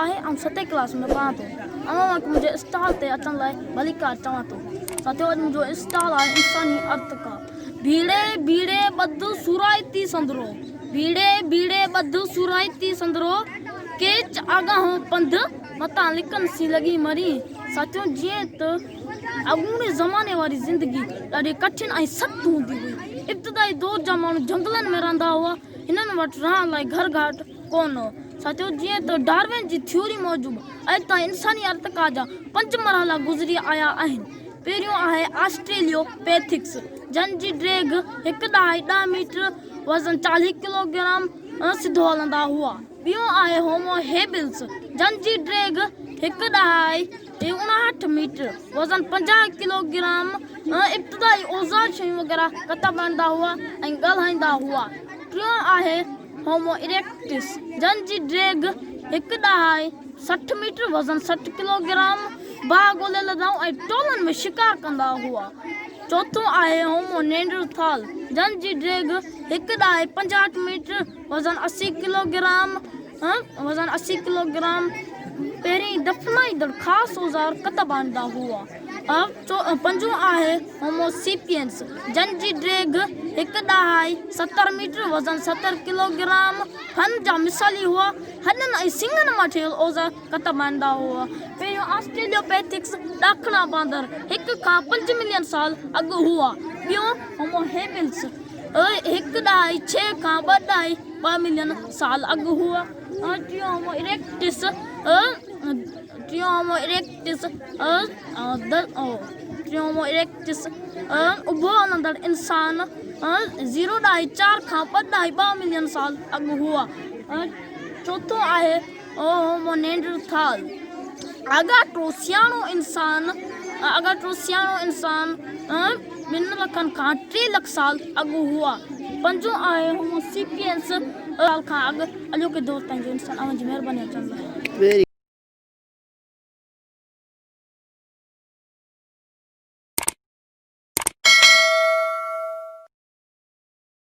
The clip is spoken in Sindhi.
آهي. آئون ستين ڪلاس ۾ پڙهان ٿو. اوهان وٽ منهنجي اسٽال تي اچڻ لاء ڀليڪار چوان ٿو. ساٿيو اڄ منهنجو اسٽال آهي انساني ارتقا. ڀيڙي ڀيڙي ٻڌ سورائتي سندرو، ڀيڙي ڀيڙي ٻڌ سورائتي سندرو، ڪيچ آڳاهون پنڌ متان لڪن سين لڳي مرين. ساٿيو جيئن ته اڳوڻي زماني واري زندگي ڏاڍي ڪٺن ۽ سخت هوندي هئي. ابتدائي دور جا ماڻهو جهنگلن ۾ رهندا هئا. هنن وٽ رهڻ لاء گهر گهاٽ ڪونه هو. ساٿيو جيئن ته ڊارون جي ٿيوري موجب اڄ تائين انساني ارتقا جا پنج مرحلا گذري آيا آهن. پهريون آهي آسٽريليو پيٿڪس جن جي ڊيگهه هڪ ڏهائي ڏهه ميٽر وزن 40 ڪلو گرام سڌو هلندا هئا. ٻيون آهي هومو هيبلس جن جي ڊيگهه هڪ ڏهائي 59 ميٽر وزن 50 ڪلو گرام ابتدائي اوزار شيون وغيره ڪتب آڻيندا هئا ۽ ڳالهائيندا هئا. ٽيون آهي هومو اريڪٽس جن جي ڊيگهه هڪ ڏهائي 60 ميٽر وزن 60 ڪلو گرام باهه ڳولي لڌائون ۽ ٽولن ۾ شڪار ڪندا هئا. چوٿون آهي هومو نينڊرٿال جن جي ڊيگهه هڪ ڏهائي 65 ميٽر وزن 80 ڪلو گرام وزن 80 ڪلو گرام پهرين دفنائيندڙ خاص اوزار ڪتب آڻيندا هئا. پنجون آهي هومو سيپينس جن جي ڊيگهه هڪ ڏهائي 70 ميٽر وزن 70 ڪلو گرام فن جا مثالي هئا. هڏن ۽ سڱن مان ٺهيل اوزار ڪتب آڻيندا هئا. پهريون آسٽريلوپيٿڪس ڏاکڻا باندر هڪ کان پنج ملين سال اڳ هئا. ٻيون هومو هيبلس هڪ ڏهائي ڇهه کان ٻه ڏهائي ٻه ملين سال اڳ هئا. ٽيون هومو اريڪٽس ٽيون هومو اريڪٽس ٽيون هومو اريڪٽس اڀو هلندڙ انسان زيرو ڏهائي چار کان ٻه ڏهائي ٻه ملين سال اڳ هئا. چوٿون آهي هومو نينڊرٿال آڳاٽو سياڻو انسان آڳاٽو سياڻو انسان ٻن لکن کان 3 لک سال اڳ هئا. پنجون آهي هومو سيپينس سال کان اڳ اڄوڪي دور تائين جو انسان. اوهان جي مهرباني اچڻ لاء.